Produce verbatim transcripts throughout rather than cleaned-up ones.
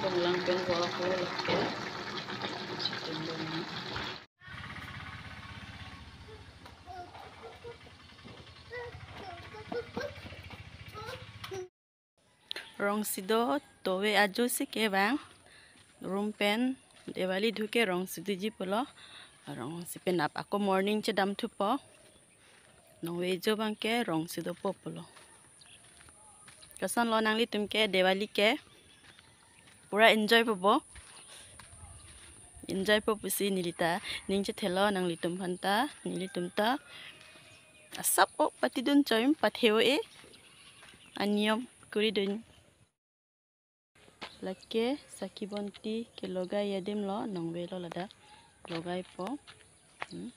Bonglang pen vo ako lake. Chicken bonglang. Rongsi do, tove ajo si ke bang. Room pen Diwali dhu ke rongsi doji pulo. Rongsi penap ako morning chedam thupo. Nongve ajo bang ke rongsi dopo pulo. Koson lo nanglitum ke Diwali ke pura enjoy popo. Enjoy po pusi nelita ning chethelo nanglitum aphan ta, nelitum ta. Asap o patidun choi, pathe-o-e. Aniyom kuridun. Lake sakhi bonti ke logai adim lo, nongve lo ladak. Logai po. Hmm.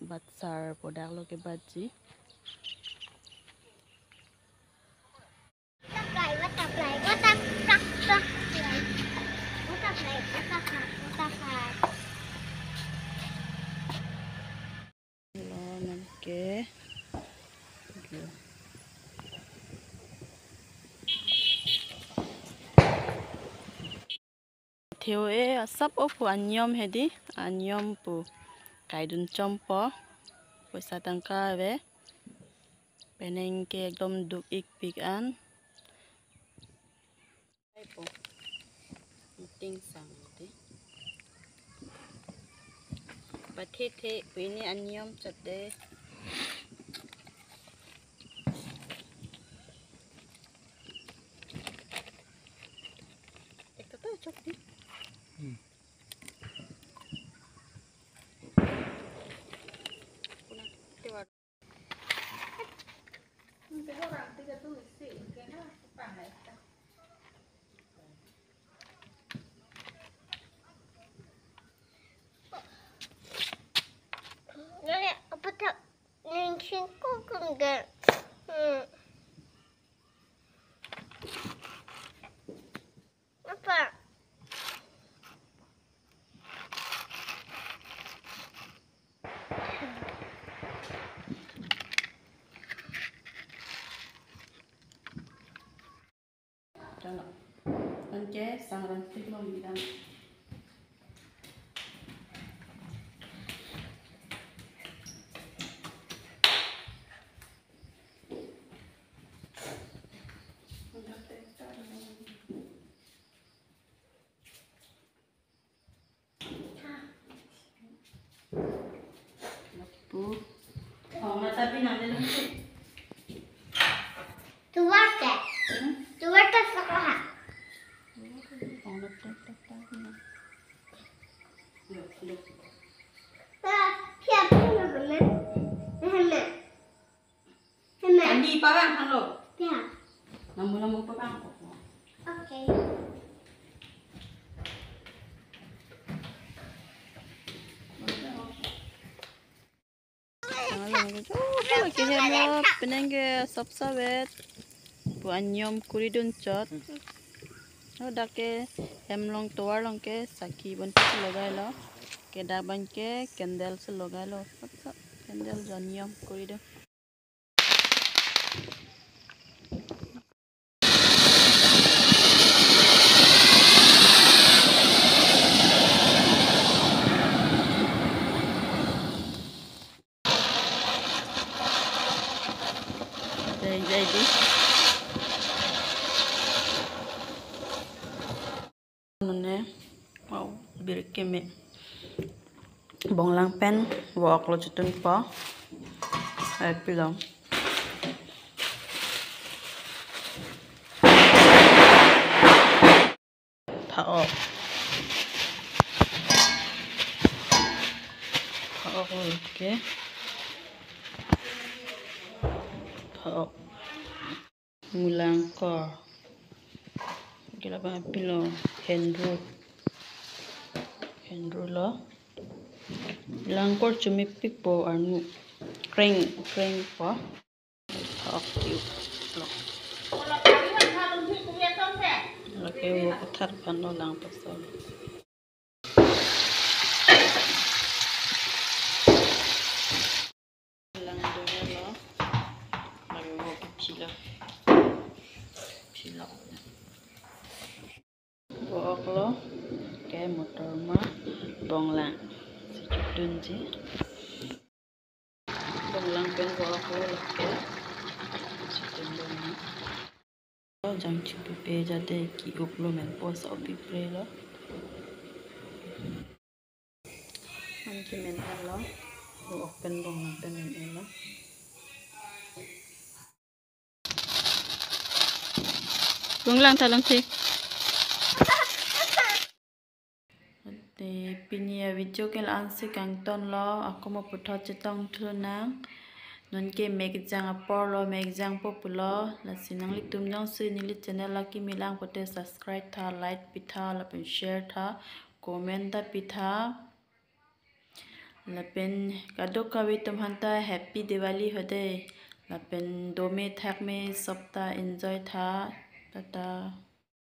Batsar po dak lo ke batji. Butterfly, butterfly, butterfly, butterfly. Butterfly, butterfly, butterfly. Lo nang ke. Theo e asap o pu aniyom hedi, aniyom pu kaidun chompo, poisa tangka ave, penang ke ekdom duk-ik pik an. Ting sang te. Pathe the pini aniyom chot de. Ekta ta chok di. Hmm. Kuna te wa. Nene, apa tak ningsing ko kengge? Hmm. Apa? Chalo. Anke sang rang tik long bidang. Pu. Ong na tapi nang dalam tu. Tuwa ke? Hmm? Tuwa ke sekolah. Ong na tak tak tak na. Look, look. Ah, siapa namanya? Muhammad. Heme. Andi parang halo. Ya. Namu namu parang kok. Oke. Halo, halo, halo. Oh, halo, ke hem lo, penang ke sop sawet. Pu aniyom kuridun chot. Oh, dak ke hem along tovar along ke sakhi bonti si logai lo. Ke dak abang ke candle si logai lo. Sop sop candle jo aniyom kuridun. Jai, jai di. Nune, wow, birik keme. Bonglang pen, wok lo chutun po. Ai pilong. Tha-ok. Tha-ok lo ke. Tha-ok. Mulangkor. Ke lapen pilo henru. Henru lo. Langkor chumipik po arnu. Kreng, kreng po. Tha-ok tiu lo. Lake vo kathar aphan lo lang pasol. Lang dolo. Lake vo kathi lo. Thi lo. Motor ma bonglang si chotun ji. Bonglang pen vo aklo lake. Chotun bonglang. Jang chipipe jade ki-uklo menpo, so pipre lo. Anke men-etlo. Vo ok pen bonglang pen men-etlo. Bonglang ta longsi. Te pini a-video ke la-an si kangtonlo, ako mo puthot chetongthu nang. Nonke mek jang apor lo, mek jangpo pulo, lasi nanglitum jongsi neli channel la kimi lang pote subscribe tha, like pitha, lapen share tha, comment ta pitha. Lapen kadokave atum aphan ta Happy Diwali ho dei. Lapen dome thakme sop ta enjoy tha. Tata.